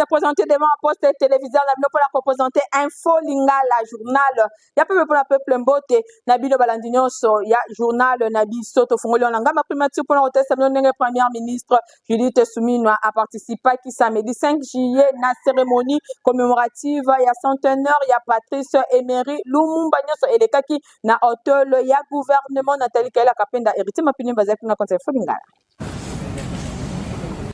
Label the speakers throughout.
Speaker 1: présenter devant poste téléviseur na bino mpona kopresente Info Lingala, journal ya peuple mpona peuple. Mbote na bino balandi nyonso ya journal na biso. Tofungoli wana ngamba primature mpona kotesa bino ndenge première ministre Judith Suminwa aparticipaki samedi 5 juillet na cérémonie commémorative ya centenaire ya Patrice Emery Lumumba. Nyonso elekaki na hotel ya gouvernement. Nathalie Kaela Kapenda, Héritier Mapini bazalaki na konti Info Lingala.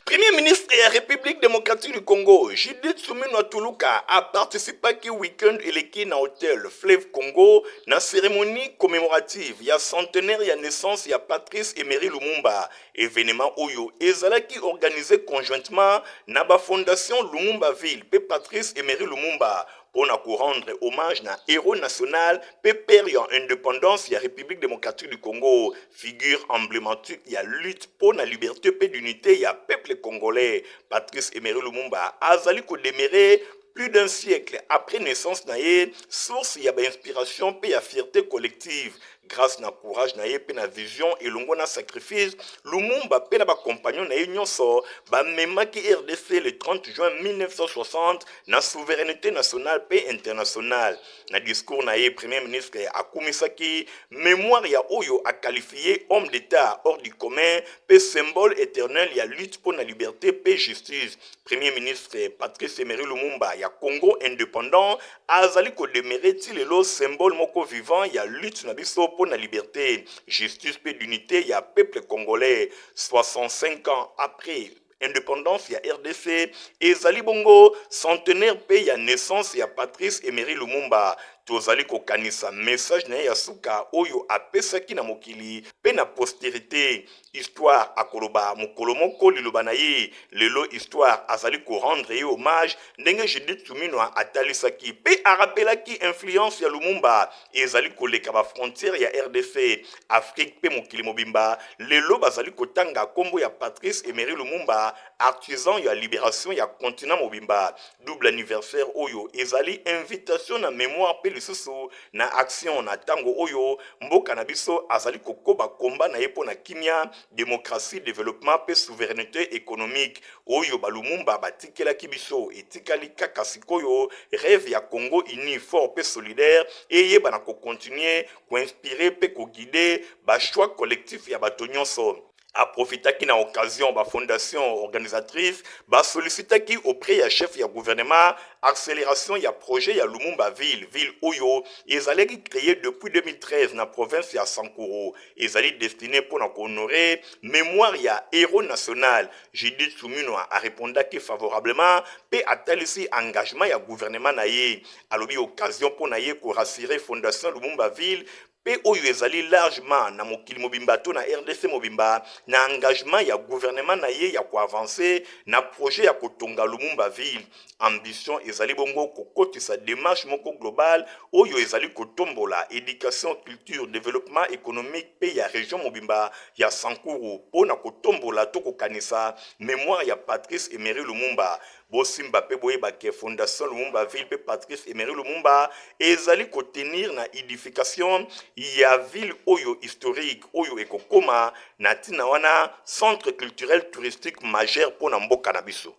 Speaker 2: Premier ministre ya République démocratique du Congo, Judith Suminwa Tuluka, a participaki week-end eleki na hôtel Fleuve Congo na cérémonie commémorative ya centenaire ya naissance ya Patrice Emery Lumumba. Événement oyo ezalaki organisé conjointement na bafondation Lumumba Ville mpe Patrice Emery Lumumba mpona korendre hommage na héros national mpe père ya indépendance ya République démocratique du Congo, figure emblématique ya lutte mpo na liberté mpe d'unité ya peuple congolais. Patrice Emery Lumumba azali kodemeurer, plus d'un siècle après naissance na ye, source ya bainspiration mpe ya fierté collective. Grâce na courage na ye mpe na vision elongo na sacrifice, Lumumba mpe na bacompagnon na ye nyonso bamemaki RDC le 30 juin 1960 na souveraineté nationale mpe internationale. Na discours na ye, premier ministre akumisaki mémoire ya oyo aqualifié homme d'État hors du commun mpe symbole éternel ya lutte mpo na liberté mpe justice. Premier ministre Patrice Emery Lumumba ya Congo indépendant azali kodemeurer ti lelo symbole moko vivant ya lutte na biso mpo na liberté, justice mpe d'unité ya peuple congolais. 65 ans après indépendance ya RDC, ezali bongo centenaire mpe ya naissance ya Patrice Emery Lumumba. Tozali kokanisa message na ye ya suka oyo apesaki na mokili mpe na postérité. Histoire akoloba mokolo moko liloba na ye. Lelo histoire azali korendre ye hommage ndenge Judith Suminwa atalisaki mpe arappelaki influence ya Lumumba ezali koleka bafrontière ya RDC, Afrique mpe mokili mobimba. Lelo bazali kotanga nkombo ya Patrice Emery Lumumba, artisan ya libération ya continent mobimba. Double anniversaire oyo ezali invitation na mémoire mpe lisusu na action na ntango oyo mboka na biso azali kokoba komba na ye mpo na kimia, démocratie, développement mpe souveraineté économique oyo balumumba batikelaki biso. Etikali kaka sikoyo rêve ya Congo uni, fort mpe solidaire eyeba na kocontinuer koinspirer mpe koguider bachoix collectif ya bato nyonso. Aprofitaki na occasion, bafondation organisatrice basollicitaki auprès ya chef ya gouvernement accélération ya projet ya Lumumba Ville. Ville oyo ezalaki créé depuis 2013 na province ya Sankuru, ezali destiné mpona kohonorer mémoire ya héros national. Judith Suminwa arépondaki favorablement mpe atalisi engagement ya gouvernement na ye. Alobi occasion mpo na ye korassurer fondation Lumumba Ville mpe oyo ezali largement na mokili mobimba to na RDC mobimba na engagement ya gouvernement na ye ya koavancer na projet ya kotonga Lumumba Ville. Ambition ezali bongo kokotisa démarche moko globale oyo ezali kotombola éducation, culture, développement économique mpe ya région mobimba ya Sankuru mpo na kotombola to kokanisa mémoire ya Patrice Emery Lumumba. Bosimba mpe boyeba ke fondation Lumumba Ville mpe Patrice Emery Lumumba ezali kotenir na édification ya ville oyo historique, oyo ekokóma na ntina wana centre culturel touristique majeur mpo na mboka na biso.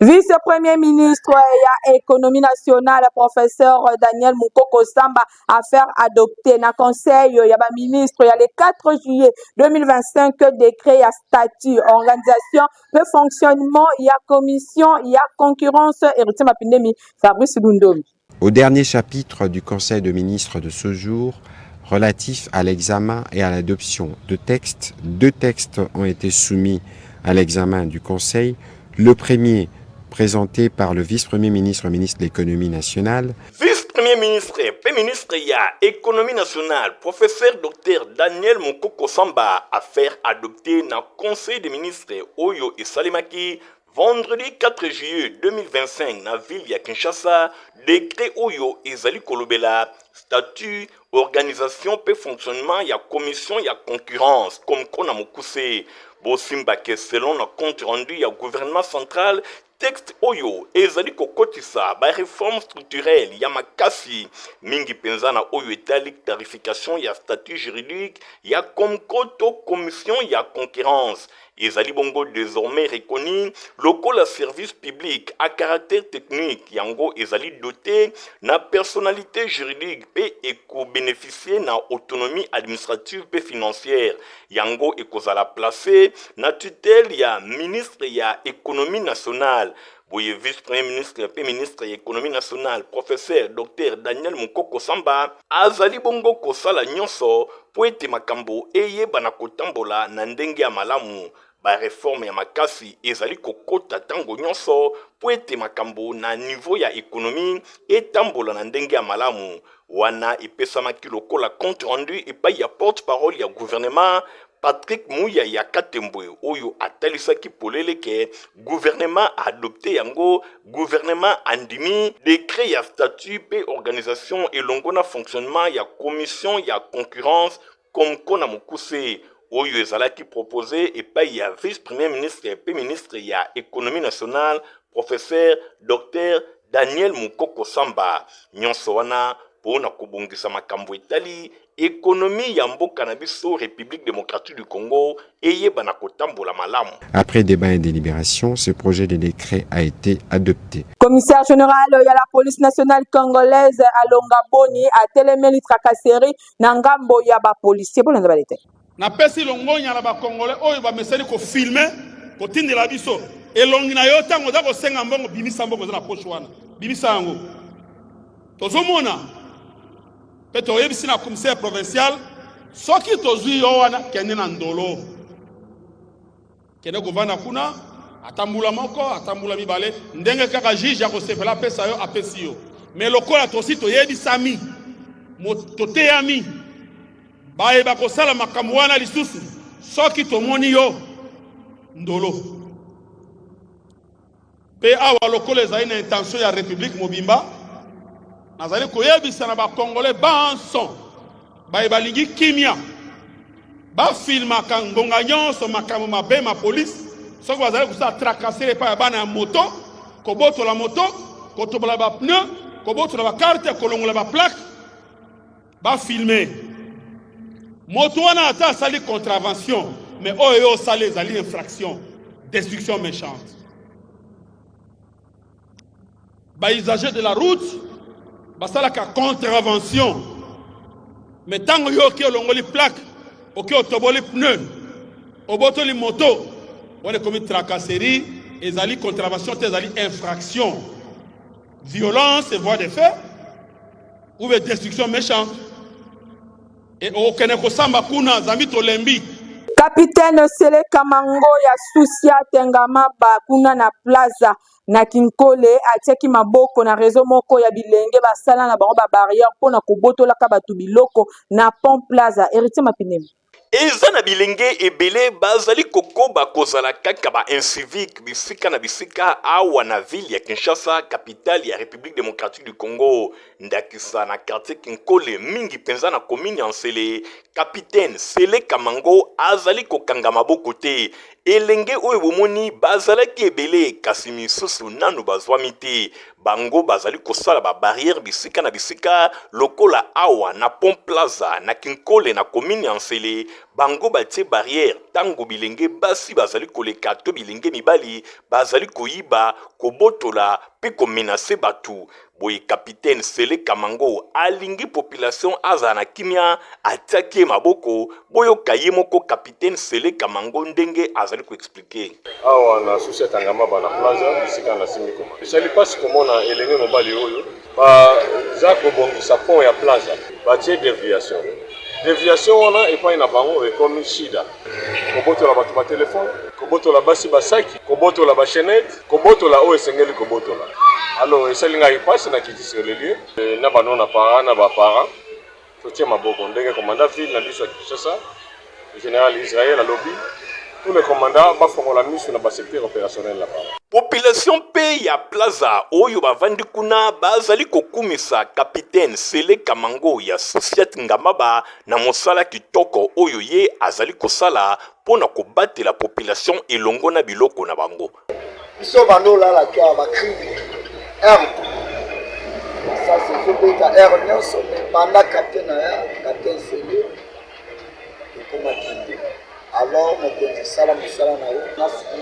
Speaker 1: Vice-premier ministre ya Économie nationale, professeur Daniel Mukoko Samba, a fait adopter na conseil ya ba ministre ya le 4 juillet 2025 décret ya statut, organisation pe fonctionnement ya commission ya concurrence. Héritier Mapindemi, Fabrice Lundomi.
Speaker 3: Au dernier chapitre du Conseil de ministres de ce jour, relatif à l'examen et à l'adoption de textes, deux textes ont été soumis à l'examen du Conseil. Le premier, présenté par le vice-premier ministre, ministre de l'Économie nationale.
Speaker 2: Vice-premier ministre mpe ministre ya Économie nationale, professeur dr Daniel Mokoko Samba, afaire adopter na Conseil des ministres oyo esalemaki vendredi 4 juillet 2025 na ville ya Kinshasa, décret oyo ezali kolobela statut, organisation mpe fonctionnement ya commission ya concurrence, COMCO na mokuse. Bosimba ke selon na compte rendu ya gouvernement central, texte oyo ezali kokotisa baréforme structurelle ya makasi mingi mpenza na oyo etali clarification ya statut juridique ya COMCO to commission ya concurrence. Ezali bongo desormais reconnu lokola service public à caractère technique, yango ezali dote na personnalite juridique mpe eko beneficier na autonomie administrative mpe financière. Yango ekozala place na tutelle ya ministre ya Economie nationale. Boye vice-premier ministre mpe ministre ya Economie nationale, Professeur Docteur Daniel Mukoko Samba, azali bongo kosala nyonso mpo ete makambo eyebana kotambola na ndenge ya malamu. Ba reformes ya makasi ezali kokota tango nyonso mpo ete makambo na niveau ya economie etambola na ndenge ya malamu. Wana epesamaki lokola compte rendu epayi ya porte-parole ya gouvernement, Patrick Muyaya Katembwe, oyo atalisaki polele ke gouvernement a adopte yango, gouvernement andimi decret ya statut mpe organisation elongo na fonctionnement ya commission ya concurrence Comco na mokuse, oyo ezalaki propose epayi ya vice-premier ministre mpe ministre ya Economie nationale, Professeur Docteur Daniel Mukoko Samba. Nionso wana mpo na kobongisa makambo etali economie ya mboka na biso Republique democratique du Congo eyebana kotambola malamu.
Speaker 3: Après débat et délibération, ce projet de décret a été adopté.
Speaker 1: Commissaire général ya la police nationale congolaise Alonga Boni atelemeli tracasserie na ngambo ya ba policiers. Bolanda ba détails.
Speaker 4: Napesi longonya na ba congolais oyo bamesani ko filmer, kotindela biso elongi na yo ntango oza kosenga mbongo. Bimisa mbongo eza na poche wana, bimisa yango. Tozomona mpe toyebisi na commissaire provincial, soki tozwi yo wana, kende na Ndolo, kende kovanda kuna ata mbula moko, ata mbula mibale, ndenge kaka juge akosepela apesa yo, apesi yo. Me lokola tosi toyebisami, toteyami, bayeba kosala makambo wana lisusu, soki tomoni yo, Ndolo. Mpe awa lokola ezali na intention ya Republique mobimba, nazali koyebisa na bakongole banso baye balingi kimia, bafilmaka ngonga nyonso makambo mabe ma polisi soki bazali kosala tracasserie epai ya bana ya moto, kobotola moto, kotobola bapneu, kobotola bakarte, kolongola baplaque. Bafilme moto wana ata asali contravention, mais oyo yo osali ezali infraction, destruction méchante. Ba usagers de la route basalaka contravention, mais ntango yo oki olongoli plaque, oki otoboli pneu, obotoli moto wana, ekomi tracasserie. Ezali contravention te, ezali infraction, violence et voie de fait ou bien destruction méchante, et okende kosamba kuna zambi tolembi.
Speaker 1: Capitaine Sele Kamango ya Susia Tengama ba kuna na Plaza na Kinkole atiaki maboko na réseau moko ya bilenge basala na bango ba barrière mpona kobotolaka bato biloko na Pont Plaza. Héritier Mapinemi.
Speaker 2: Eza na bilenge ebele bazali kokoba kozala kaka ba inciviques bisika na bisika awa na ville ya Kinshasa, capitale ya Republique democratique du Congo. Ndakisa na quartier Kinkole, mingi penza na commune ya Nsele, capitaine Sele Kamango azali kokanga maboko te. Elenge oyo bomoni bazalaki ebele kasi misusu nanu bazwami te. Bango bazali kosala ba barrières bisika na bisika lokola awa na Pont Plaza na Kinkole na commune ya Nsele. Bango batie barrière tango bilenge basi bazali koleka to bilenge mibali bazali koyiba, kobotola pe ko menacer batu. Boye capitaine Sele Kamango alingi population azala na kimia, atiaki ye maboko. Boyoka ye moko capitaine Sele Kamango ndenge azali ko expliquer.
Speaker 5: Awa na susi ya Tangamaba na Plaza, bisika nasimbi koma. Esali mpasi komona elenge mobali oyo baza kobongisa pont ya Plaza, batie deviation. Deviation wana epai na bango ekomi shida, kobotola bato batelefone, kobotola basi basaki, kobotola bachaînette, kobotola oyo esengeli kobotola. Alors esali ngai mpasi, nakiti sur le lieu na banona parent na baparent, totie maboko ndenge commandant ville na biso ya Kinshasa, général Israël, alobi tous les commandants bafongola miso na basecteur opérationnel na bango.
Speaker 2: Population mpe ya Plaza oyo bavandi kuna bazali kokumisa capitaine Sele Kamango ya Societe Ngamaba na mosala kitoko oyo ye azali kosala mpo na kobatela population elongo na biloko na bango.
Speaker 6: Biso bando olala to awa, bacris heure masasi ezobeta heure nyonso, mais banda capitaine aya, capitaine Sele, ekomaki te. Alors mokonzi sala mosala na yo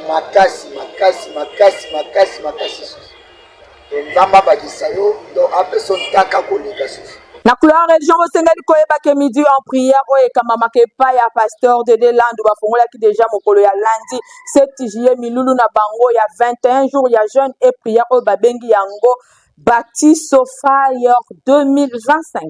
Speaker 6: makasi makasi makasi makasi makasi susu. Donc Nzambe abakisa yo, donc apesa ntaka koleka susu.
Speaker 1: Na couloir religion, bosengeli koyeba ke Midi en prière oyo ekambamaka epai ya pasteur Dede Landu bafongolaki deja mokolo ya lundi 7 juillet milulu na bango ya 21 jours ya jeûne et prière oyo babengi yango Batiso Fire 2025.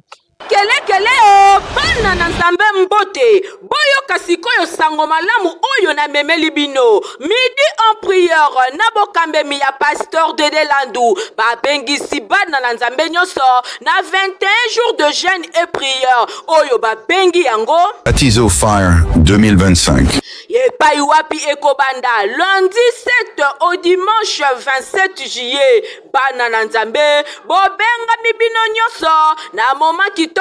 Speaker 1: Kelekele o bana na Nzambe, mbote! Boyoka sikoyo sango malamu oyo namemeli bino. Midi en prière na bokambemi ya pasteur Dede Landu babengisi bana na Nzambe nyonso na 21 jours de jeûne et prière oyo babengi yango
Speaker 7: Batizo Fire 2025.
Speaker 1: Epai wapi ekobanda lundi 7 au dimanche 27 juillet. Bana na Nzambe, bobengami bino nyonso na moma kitoko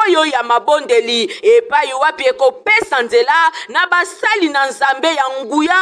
Speaker 1: oyo ya mabondeli, epai wapi ekopesa nzela na basali na Nzambe ya nguya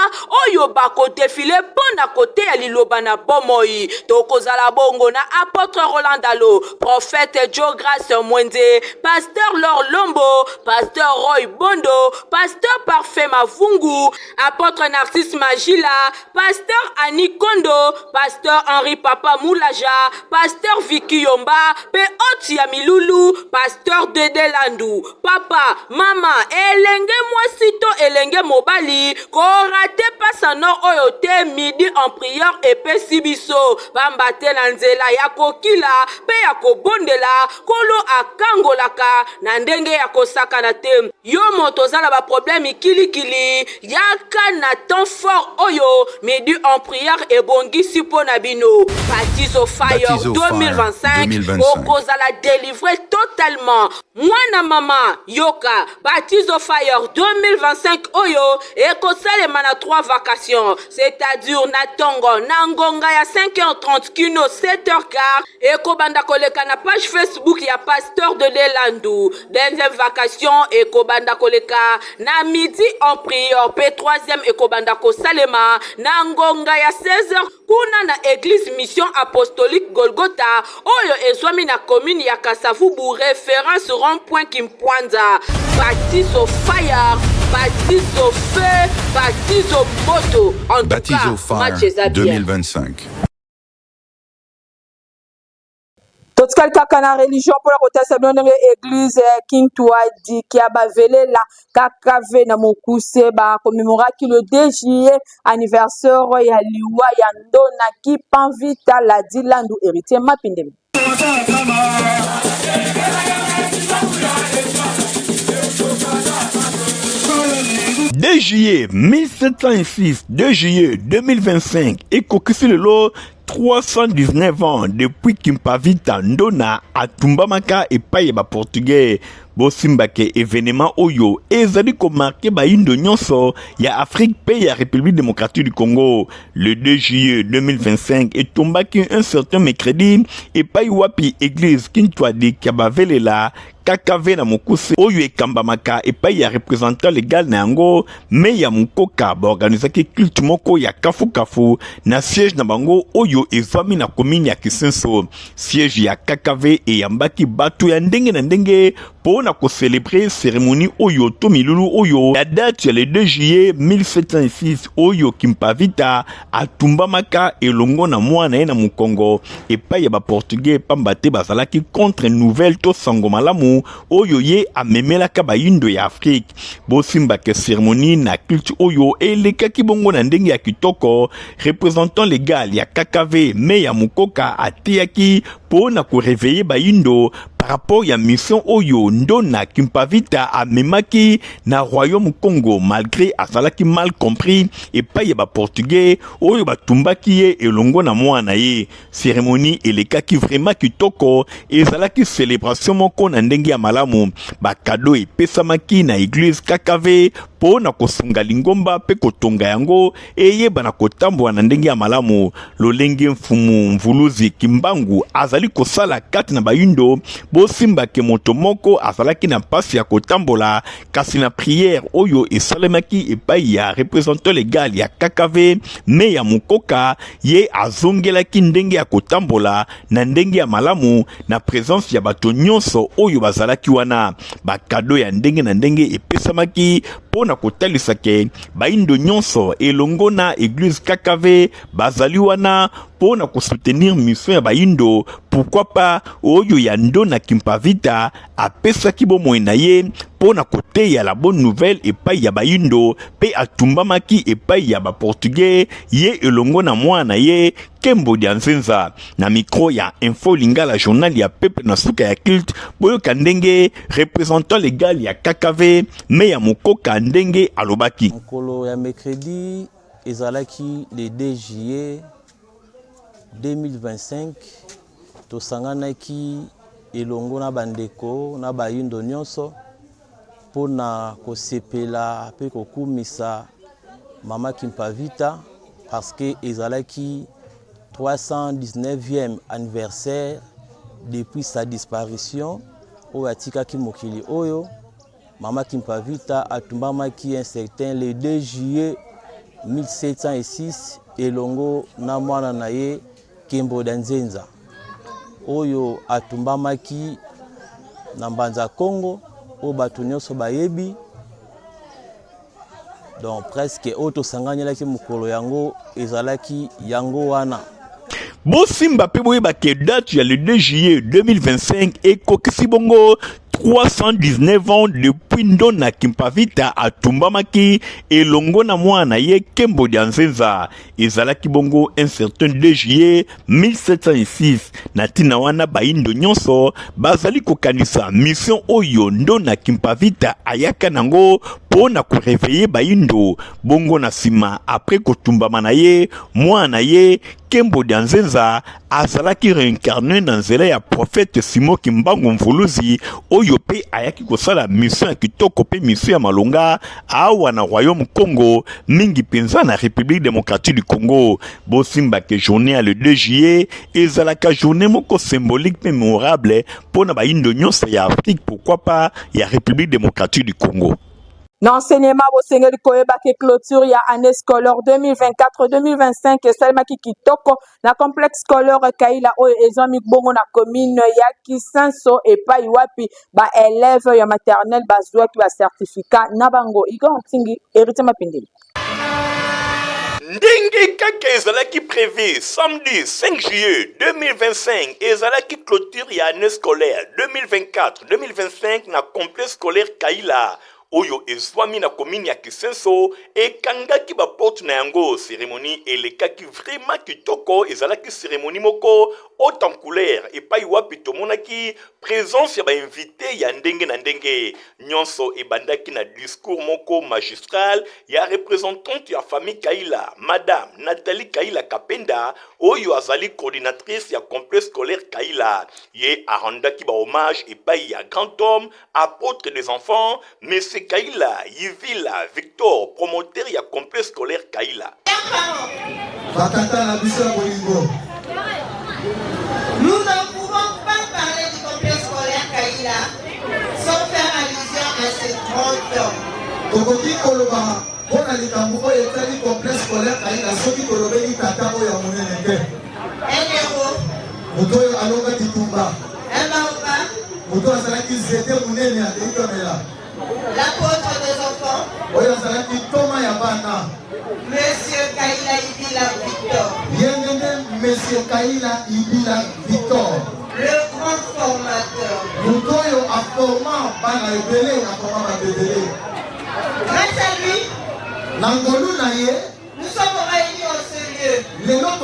Speaker 1: oyo bakodefile mpo na koteya liloba na bomoi. Tokozala bongo na Apotre Roland Dalo, Prophète Joe Grace Mwenze, Pasteur Laure Lombo, Pasteur Roy Bondo, Pasteur Parfait Mavungu, Apotre Narcisse Majila, Pasteur Annie Kondo, Pasteur Henri Papa Mulaja, Pasteur Vicky Yomba, pe hôte ya milulu, Pasteur Dede Landu. Papa, mama, elenge mwasi to elenge mobali, korate pasano oyo te. Midi en prière epesi biso pamba te na nzela ya kokila pe ya kobondela, Nkolo akangolaka na ndenge ya kosakana te. Yo moto oza na ba problème kilikili, yaka na temps fort oyo Midi en prière ebongisi mpo na bino. Batizo Fire
Speaker 7: Batizo Fire
Speaker 1: 2025,
Speaker 7: 2025.
Speaker 1: okozala délivre totalement. Mwana mama, yoka, Batizo Fire 2025 oyo ekosalema na 3 vacations, c'est-à-dire na tongo na ngonga ya 5h30 kino 7h15, ekobanda koleka na page Facebook ya Pasteur de Landu. Deuxième vacation ekobanda koleka na midi en prière, pe troisième ekobanda kosalema na ngonga ya 16h kuna na église Mission Apostolique Golgotha oyo ezwami na commune ya Kasavubu, référence rond-point Kimpwanza. Batizo Fire, Batizo Feu, Batizo Moto. En tout
Speaker 7: Batizo
Speaker 1: cas, match
Speaker 7: Fire
Speaker 1: eza bien.
Speaker 7: 2025.
Speaker 1: Totikali kaka na religion mpona kotalisa bino ndenge église Kintuadi kia bavelela KKV na mokuse bakomemoraki le 2 juillet anniversaire ya liwa ya Ndona Kipanvita Ladi Landu Héritier Mapindemi.
Speaker 2: 2 juillet 1706, 2 juillet 2025, ekokisi lelo 319 ans depuis Kimpavita Ndona atumbamaka epai ya baportugais. Bosimbake evenema oyo ezali komarke bayindo nyonso ya Afrique mpe ya République démocratique du Congo. Le 2 juillet 2025 etombaki un certain mercredi epai wapi église Kintuadi Kiabavelela KKV na mokuse oyo ekambamaka epai ya représentant légal na yango Meya Mukoka baorganizaki culte moko ya kafukafu na siège na bango oyo ezwami na commune ya Kisenso. Siège ya KKV eyambaki bato ya ndenge na ndenge mpo na kocelebre cérémonie oyo to milulu oyo ya date ya le 2 juillet 1706 oyo Kimpavita atumbamaka elongo na mwana ye na mokongo epai ya baportugais, pamba te bazalaki contre nouvelle to sango malamu oyo ye amemelaka bayindo ya Afrique. Bosimbaka cérémonie na culte oyo elekaki bongo na ndenge ya kitoko. Représentant légal ya KKV Meya Mukoka ateyaki mpo na koreveille bayindo par rapport ya mission oyo Ndona Kimpavita amemaki na royaume Congo, malgré azalaki mal compris epai ya baportugais oyo batumbaki ye elongo na mwana ye. Cérémonie elekaki vraiment kitoko, ezalaki célébration moko na ndenge ya malamu. Bakado epesamaki na église KKV mpo na kosunga lingomba mpe kotonga yango eyeba na kotambola na ndenge ya malamu. Lolenge mfumu Mvuluzi Kimbangu azali kosala kati na bayindo, bosimbake moto moko azalaki na mpasi ya kotambola, kasi na prière oyo esalemaki epai ya représentant légal ya KKV Meya Mukoka, ye azongelaki ndenge ya kotambola na ndenge ya malamu na présence ya bato nyonso oyo bazalaki wana. Bakado ya ndenge na ndenge epesamaki mpo na kotalisa ke baindo nyonso elongo na eglise KKV bazali wana mpo na kosoutenir mission ya baindo, pourquoi pas oyo ya Ndona Kimpavita apesaki bomoi na ye mpo na koteya la bonne nouvelle epai ya baindo mpe atumbamaki epai ya baportugais, ye elongo na mwana na ye Kembo dia Nzenza. Na micro ya Info Lingala, journal ya peuple na suka ya culte, boyoka ndenge représentant legal ya KKV Meya Mokoka ndenge alobaki.
Speaker 8: Mokolo ya mercredi ezalaki le 2 juillet 2025, tosanganaki elongo na bandeko na bayindo nyonso mpo na kosepela mpe kokumisa Mama Kimpavita parce que ezalaki 319e anniversaire depuis sa disparition oyo atikaki mokili oyo. Mama Kimpavita atumbamaki un certain le 2 juillet 1706 elongo na mwana na ye Kembo da Nzenza oyo atumbamaki na Mbanza Kongo oyo bato nyonso bayebi. Donc presque oyo tosanganelaki mokolo yango ezalaki yango wana.
Speaker 2: Bosimba mpe boyeba ke date ya le 2 juillet 2025 ekokisi bongo 319 ans depuis Ndona Kimpavita atumbamaki elongo na mwana na ye Kembo dia Nzenza. Ezalaki bongo un certain 2 juillet 1706. Na ntina wana bayindo nyonso bazali kokanisa mission oyo Ndona Kimpavita ayaka nango mpo na koreveille bayindo. Bongo na nsima après kotumbama na ye, mwana na ye Kembo dia Nzenza azalaki reincarne na nzela ya prophète Simon Kimbangu Mvuluzi oyo pe ayaki kosala mission ya kitoko pe mission ya malonga awa na Royaume Congo, mingi penza na République démocratique du Congo. Bosimba ke journée ya le 2 juillet ezalaka journée moko symbolique pe mémorable mpo na bayindo nyonso ya Afrique, pourquoi pas ya République démocratique du Congo.
Speaker 1: Na enseignement, bosengeli koyeba ke clôture ya année scolaire 2024-2025 esalemaki kitoko na complexe scolaire Kaila oyo ezwami bongo na commune ya Kisenso, epai wapi ba élèves ya maternelle bazwaki ba certificat na bango. Igor Ntingi, Héritier Mapindeli.
Speaker 2: Ndenge kaka ezalaki prévu, samedi 5 juillet 2025 ezalaki clôture ya année scolaire 2024-2025 na complexe scolaire Kaila oyo ezwami na commune ya Kisenso ekangaki ba porte na yango. Cérémonie elekaki vraiment kitoko, ezalaki cérémonie moko haute en couleur epai wapi tomonaki présence ya ba invité ya ndenge na ndenge. Nyonso ebandaki na discours moko magistral ya representante ya famille Kaila, Madame Nathalie Kaila Kapenda, oyo azali coordinatrice ya complexe scolaire Kaila. Ye arendaki ba hommage epai ya grand homme, apôtre des enfants, Monsieur Kaila Yivila Victor, promoteur ya complexe scolaire Kaila.
Speaker 9: Batata na biso ya bolingo.
Speaker 10: Nous ne pouvons pas parler du complexe scolaire Kaila sans faire allusion à ce grand homme.
Speaker 9: Tokoki koloba mpo na likambo oyo etali complexe scolaire Kaila soki tolobeli tata oyo ya monene te.
Speaker 10: Un héros.
Speaker 9: Moto oyo alonga bitumba.
Speaker 10: Un baobab.
Speaker 9: Moto azalaki nzete monene akei komela.
Speaker 10: L'apôtre des enfants.
Speaker 9: Oyo azalaki ntoma ya bana.
Speaker 10: Monsieur Kaila Ibila Victor.
Speaker 9: Ye nde Monsieur Kaila Ibila Victor.
Speaker 10: Le grand formateur.
Speaker 9: Moto oyo aforma bana ebele, aforma bato ebele.
Speaker 10: Grâce à lui.
Speaker 9: Na ngolu na ye.
Speaker 10: Nous sommes réunis en ce lieu.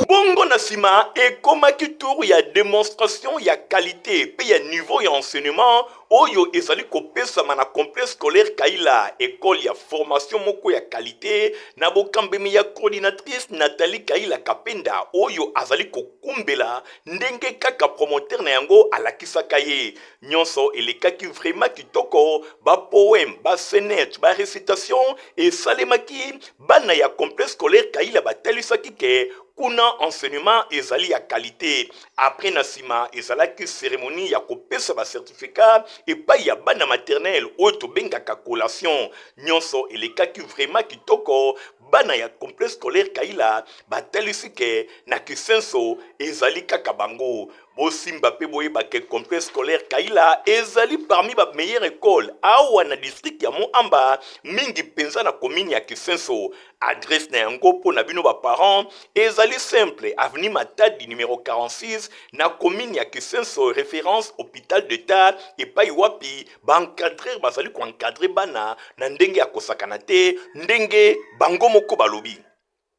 Speaker 2: Bongo na nsima ekomaki tour ya demonstration ya qualité mpe ya niveau ya enseignement oyo ezali kopesama na complexe scolaire Kaila, ecole ya formation moko ya qualité na bokambemi ya coordinatrice Nathalie Kaila Kapenda oyo azali kokumbela ndenge kaka promoteur na yango alakisaka ye. Nyonso elekaki vraiment kitoko, ba poèmes, ba scénettes, ba recitations esalemaki. Bana ya complexe scolaire Kaila batalisaki ke kuna enseignement ezali ya qualité. Après na sima ezalaki cérémonie ya kopesa ba certificat epai ya bana maternelle oyo tobengaka collation. Nyonso elekaki vraiment kitoko. Bana ya complexe scolaire Kaila batalisi ke na Kisenso ezali kaka bango. Bosimba pe boyeba ke complexe scolaire Kaila ezali parmi ba meilleure ecole awa na district ya Mont-Amba, mingi penza na commune ya Kisenso. Adresse na yango po na bino ba parents ezali simple, avenue Matadi numero 46 na commune ya Kisenso, reference hopital d'Etat epai wapi ba encadreurs bazali ko encadrer bana na ndenge ya kosakana te, ndenge bango moko balobi.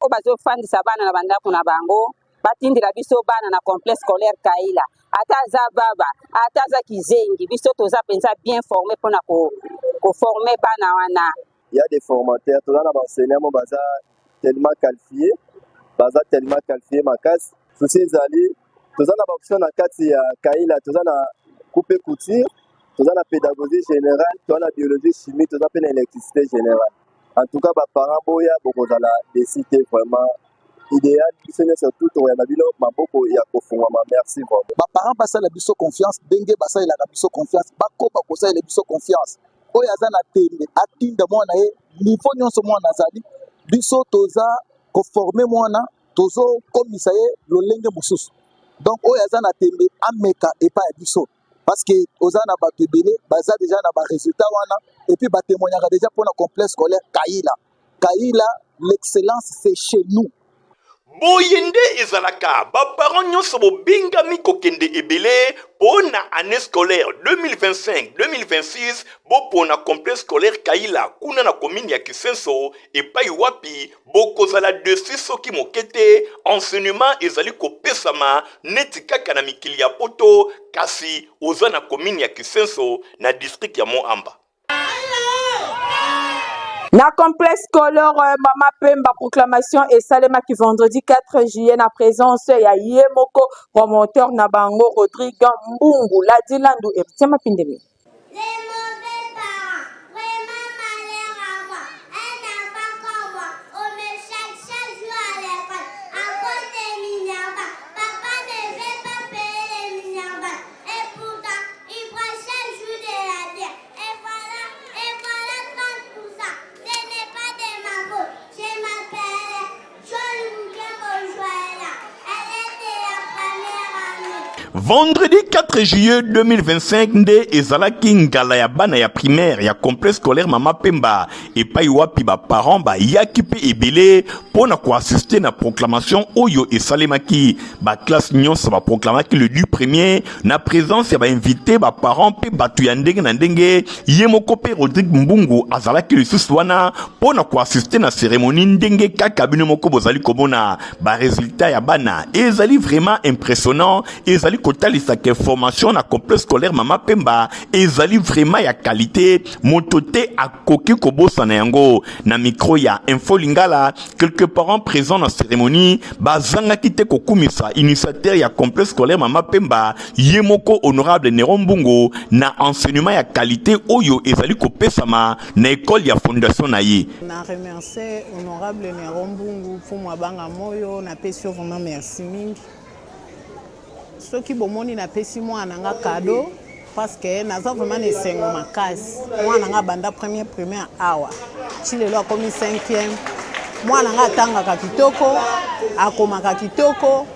Speaker 11: Oyo bazofandisa bana na bandako na bango batindela biso bana na complexe scolaire Kaila. Ata aza baba, ata aza kizengi, biso toza mpenza bien forme mpona koforme ko bana wana.
Speaker 12: Il y a des formateurs, toza na ba enseignants mo baza tellement qualifiés, baza tellement qualifiés makasi. Souci ezali toza na ba option na kati ya Kaila, toza na coupe couture, toza na pédagogie générale, toza na biologie chimie, toza pe na électricité générale. En tout cas ba parents boya bokozala desi te vraiment idéal biso nyonso tout tokoyamba bino maboko ya kofungwama merci vraiment.
Speaker 9: Ba parents basala biso confiance ndenge basalelaka biso confiance, bakoba kosalela biso confiance. Oyo aza na tembe atinda mwana ye niveau nyonso mwana azali, biso toza koforme mwana, tozokomisa ye lolenge mosusu. Donc oyo aza na tembe ameka epai ya biso. Parce que oza na bato ebele baza deja na ba résultat wana et puis ba témoignaka deja pona complexe scolaire Kaila. Kaila, l'excellence c'est chez nous.
Speaker 2: Boye nde ezalaka, ba parents nionso bobengami kokende ebele po na annee scolaire 2025, 2026 bopona complexe scolaire Kaila kuna na commune ya Kisenso epayi wapi Bokozala deçu soki moke te, enseignement ezali kopesama neti kaka na mikili ya poto kasi oza na commune ya Kisenso na district ya Mont-Amba.
Speaker 1: Na complexe scolaire Mama Pemba, proclamation esalemaki vendredi 4 juillet na présence ya ye moko promoteur na bango Rodrigue Mbungu, Ladi Landu, Heritier Mapindemi.
Speaker 2: Vendredi 4 juillet 2025 nde ezalaki ngala ya bana ya primaire ya complexe scolaire Mama Pemba epai wapi ba parents bayaki mpe ebele mpo na koassiste na proclamation oyo esalemaki. Ba classe nyonso ba proclamaki le du premier na présence ya ba invité, ba parents mpe bato ya ndenge na ndenge. Ye moko mpe Rodrigue Mbungu azalaki lisusu wana mpo na koassiste na cérémonie ndenge kaka bino moko bozali komona. Ba resultats ya bana ezali vraiment impressionnant, ezali kotalisa ke formation na complexe scolaire Mama Pemba ezali vraiment ya qualité, moto te akoki kobosana yango. Na micro ya Info Lingala, quelques parents présents na cérémonie bazangaki te kokumisa initiateur ya complexe scolaire Mama Pemba, ye moko honorable Neron Mbungu na enseignement ya qualité oyo ezali kopesama na école ya fondation na ye.
Speaker 13: Na remercier honorable Neron Mbungu Mfumu Abanga Moyo, napesi yo vraiment merci mingi. Soki bomoni napesi mwana na nga cadeau parce que naza vraiment na esengo makasi. Mwana na nga abanda premier primaire awa ti lelo akomi 5e. Mwana na nga atangaka kitoko, akomaka kitoko,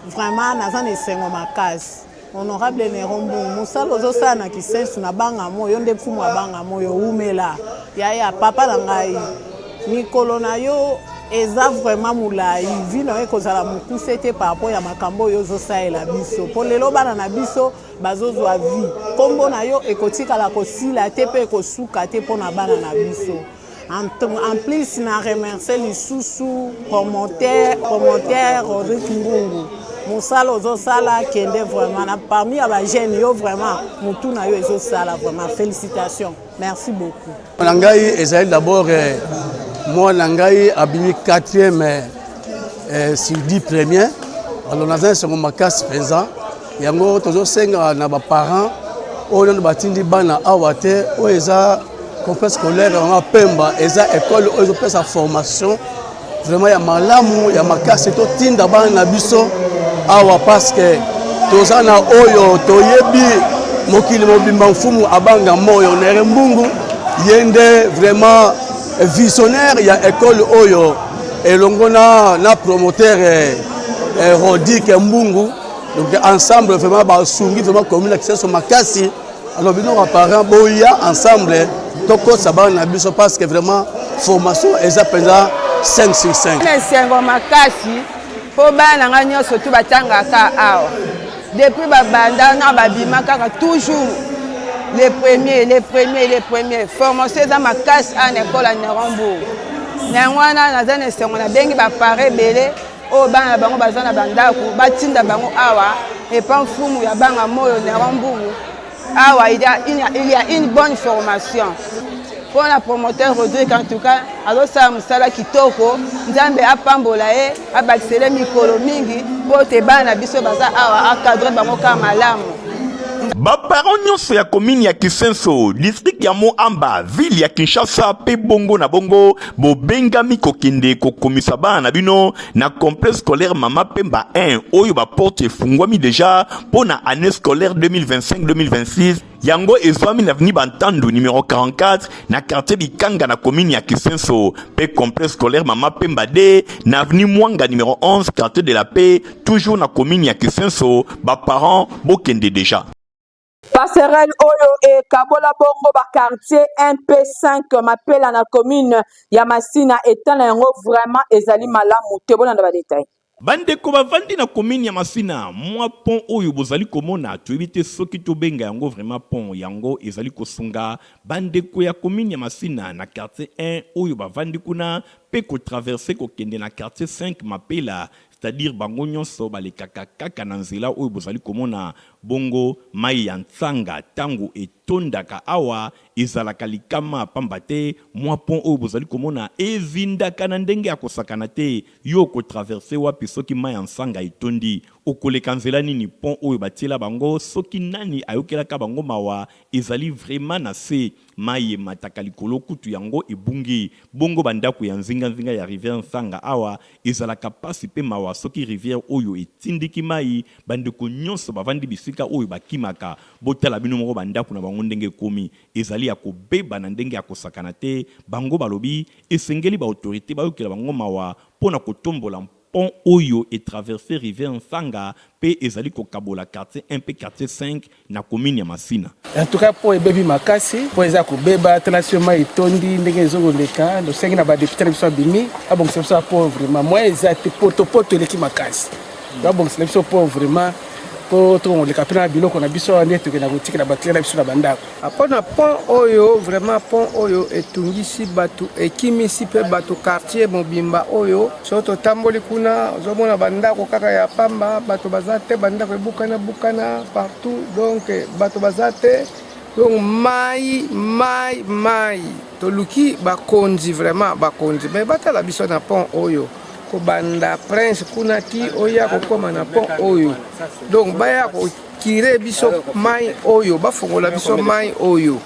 Speaker 13: vraiment naza na esengo makasi. Honorable Nero Mbungu, mosala ozosala na Kisensu na banga mo, yo nde mfumu abanga mo, yo wumela. Yaya, papa na ngai, mikolo na yo eza vraiment molai, vie na yo ekozala mokuse te par rapport ya makambo oyo ozosalela biso. Po lelo bana na biso bazozwa vie, kombo na yo ekotikala kosila te pe ekosuka te mpo na bana na biso. En, en plus na remercier lisusu promoteur promoteur Rodrigue Mbungu mosala ozosala kende vraiment na parmi ya ba jeunes yo vraiment mutu na yo ezosala vraiment félicitations merci beaucoup.
Speaker 14: Na ngai ezali d'abord eh, mwana ngai abimi 4e eh, eh, sur 10 premier alors naza esengo makasi mpenza yango tozosenga na baparent oyo nano batindi bana awa te oyo eza complexe scolaire yango pemba eza école oyo ezopesa formation vraiment ya malamu ya makasi totinda bana na biso awa parce que toza na oyo toyebi mokili mobimba mfumu abanga moyo nere mbungu ye nde vraiment visionnaire ya école oyo elongo na, na promoteur eh, eh, Rodic Mbungu. Donc ensemble vraiment basungi vraiment commune ya Kisenso makasi. Alors bino ba parents boya ensemble tokosa bana na biso parce que vraiment formation eza mpenza 5 sur 5.
Speaker 15: Na esengo makasi mpo bana na ngai nyonso tu batangaka awa depuis babanda na babima kaka toujours les premiers, les premiers, les premiers. Formation eza makasi awa na ekole ya Nerambourg. Na yango wana naza na esengo, nabengi baparents ebele oyo bana na bango baza na bandako, batinda bango awa epa mfumu ya banga moyo Nerambourg. Awa il y a une bonne formation mpo na promoteur Rodrigue. En tout cas azosala mosala kitoko. Nzambe apambola ye, abakisele mikolo mingi mpo te bana na biso baza awa, encadre bango kaka malamu.
Speaker 2: Baparent nyonso ya commune ya Kisenso, district ya Moamba, ville ya Kinshasa mpe bongo na bongo, bobengami kokende kokomisa bana na bino na complexe scolaire Mama Pemba 1 oyo baporte efungwami deja mpo na année scolaire 2025-2026. Yango ezwami na avenue Bantandu numéro 44 na quartier Bikanga na commune ya Kisenso, mpe complexe scolaire Mama Pemba 2 na avenue Mwanga numéro 11, quartier de la Paix, toujours na commune ya Kisenso. Baparent bokende deja.
Speaker 1: Passerelle oyo ekabola bongo baquartier 1 mpe 5 Mapela na commune ya Masina, etala yango vraiment ezali malamu te. Bolanda badetail.
Speaker 2: Bandeko bavandi na commune ya Masina, mwa pont oyo bozali komona, toyebi te soki tobenga yango vraiment pont. Yango ezali kosunga bandeko ya commune ya Masina na quartier 1 oyo bavandi kuna mpe kotraverse kokende na quartier 5 Mapela, c'est-à-dire bango nyonso balekaka kaka na nzela oyo bozali komona. Bongo mai ya ntsanga ntango etondaka awa, ezalaka likama, pamba te mwa pont oyo bozali komona ezindaka na ndenge ya kosakana te. Yo okotraverse wapi soki mai ya nsanga etondi? Okoleka nzela nini? Pont oyo batiela bango, soki nani ayokelaka bango mawa, ezali vraiment na se. Mai emataka likolo kutu yango ebungi. Bongo bandako ya nzinganzinga ya rivière Nsanga awa, ezalaka pasi mpe mawa. Soki rivière oyo etindiki mai, bandeko nyonso bavandi bisika oyo bakimaka. Botala bino moko bandako na bango ndenge ekomi, ezali ya kobeba na ndenge ya kosakana te. Bango balobi esengeli baautorité bayokela bango mawa mpo na kotombola pont oyo etraverse rivière Nsanga mpe ezali kokabola quartier 1 mpe quartier 5 na commune ya Masina.
Speaker 16: En tout cas mpo ebebi makasi, mpo eza kobeba. Tala so mai etondi ndenge ezokoleka. Tosengi na badéputé na biso abimi abongisa biso po vraiment moyen eza te. Potopoto eleki makasi. Babongisela biso po vraiment mpo tokoleka mpe na biloko na biso awa nde tokenda kotikela baclient na biso na bandako.
Speaker 17: Mpona pont oyo, vraiment pont oyo etungisi bato, ekimisi mpe bato quartier mobimba oyo. So totamboli kuna, ozomona bandako kaka ya pamba, bato baza te, bandako ebukana bukana partout, donc bato baza te. Donc mai, mai, mai. Toluki bakonzi, vraiment bakonzi me batala biso na pont oyo, kobanda Prince kuna ti oya kokóma na pont oyo. Donc baya kocurer biso mai oyo, bafongola biso mai oyo.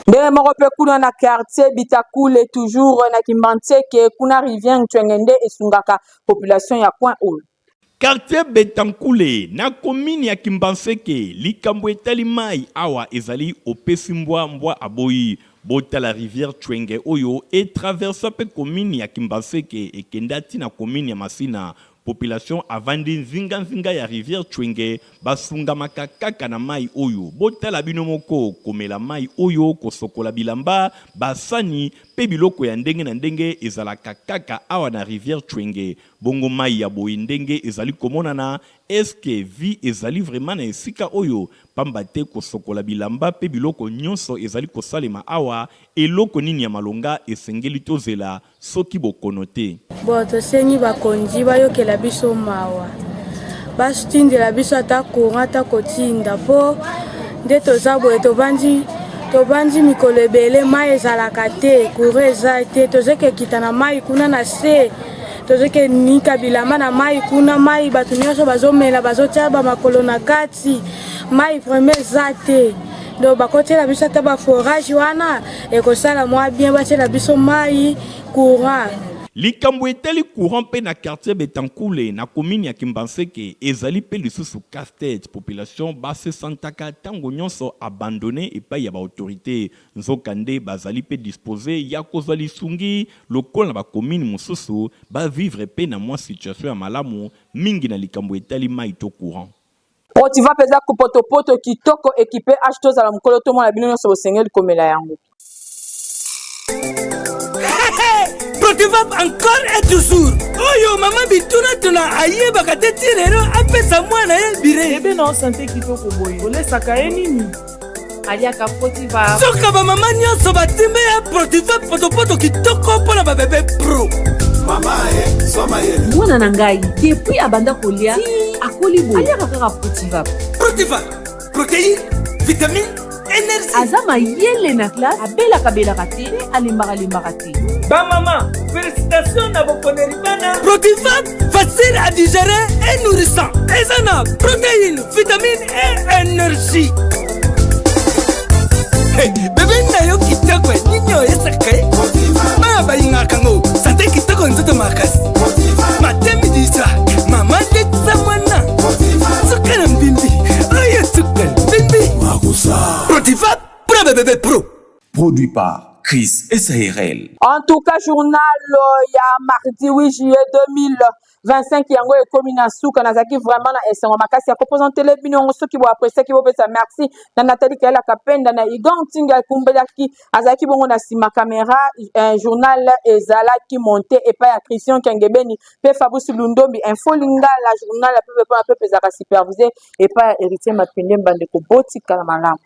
Speaker 1: Ndenge moko mpe kuna na quartier Bitakule, toujours na Kimbanseke, kuna rivière Ntwenge nde esungaka population ya coin oyo.
Speaker 2: Quartier Betankule na commune ya Kimbanseke, likambo etali mai awa ezali opesi mbwa, mbwa aboyi. Botala rivière Tshwenge oyo etraversa mpe commune ya Kimbanseke, ekenda ti na commune ya Masina. Population avandi nzinganzinga ya rivière Tshwenge basungamaka kaka na mai oyo. Botala bino moko, komela mai oyo, kosokola bilamba, basani mpe biloko ya ndenge na ndenge ezalaka kaka awa na rivière Tshwenge. Bongo mai ya boye ndenge ezali komonana, eske vie ezali vraiment na esika oyo? Pamba te kosokola bilamba mpe biloko nyonso ezali kosalema awa. Eloko nini ya malonga esengeli tozela soki bokono te?
Speaker 18: Bon, tosengi bakonzi bayokela biso mawa, batindela biso ata courant, ata kotinda, mpo nde toza boye, tobandi tobandi mikolo ebele mai ezalaka te, courant eza te. Tozokekita na mai kuna na se, tozokenika bilamba na mai kuna, mai bato nyonso bazomela, bazotia bamakolo na kati mai, vraiment eza te. Donc bakotiela biso ata baforage wana, ekosala mwa bien. Batiela biso mai, courant.
Speaker 2: Likambo etali courant mpe na quartier Betankule na commune ya Kimbanseke ezali mpe lisusu casse-tête. Population basesantaka ntango nyonso abandonné epai ya baautorité, nzokande bazali mpe disposé ya kozwa lisungi lokola na bacommune mosusu, bavivre mpe na mwa situation ya malamu mingi na likambo etali mai to courant.
Speaker 1: Protiva mpenza potopoto kitoko ekipe H tozala mokolo tomona bino nyonso bosengeli komela yango.
Speaker 19: Protivap encore et toujours oyo mama bitunatuna ayebaka te ti lelo apesa mwana ye bire
Speaker 20: ebe na osante kitoko boye olesaka ye nini
Speaker 21: aliaka protiva
Speaker 19: soka bamama nyonso batimbe ya protivap potopoto kitoko mpo na babebe pro
Speaker 21: eh, mwana na ngai depuis abanda kolia akoli boye aliaka kaka protivap
Speaker 19: protiva protéine vitamine energie
Speaker 21: aza mayele na classe abelaka belaka te mpe alembaka lembaka te
Speaker 19: bamama félicitation na boponeli bana protivap facile à digérer et nourrissant eza na protéine vitamine et énergie Hey, bebe na yo kitoko nini oyesaka ye bana balingaka ngo sante kitoko nzoto makasi matemi disa mama letisa mwana suka na mbimbi oyo suka na mbimbi protiva pro bebebe pro
Speaker 22: Produit par Chris SARL.
Speaker 1: En tout cas, journal ya mardi 8 juillet 2025 yango ekomi na suka. Nazalaki vraiment na esengo makasi ya kopresentele bino yango. Soki boapresiaki, bopesa merci na Nathalie Kayela Kapenda na Igan Ntinga ekumbelaki, azalaki bongo na nsima caméra. Journal ezalaki monté epai ya Christian Kengebeni mpe Fabrice Lundombi. Info Lingala, journal ya pepe mpona pepe, ezalaka supervisé epai ya Héritier Mapende. Mbandeko, botikala malamu.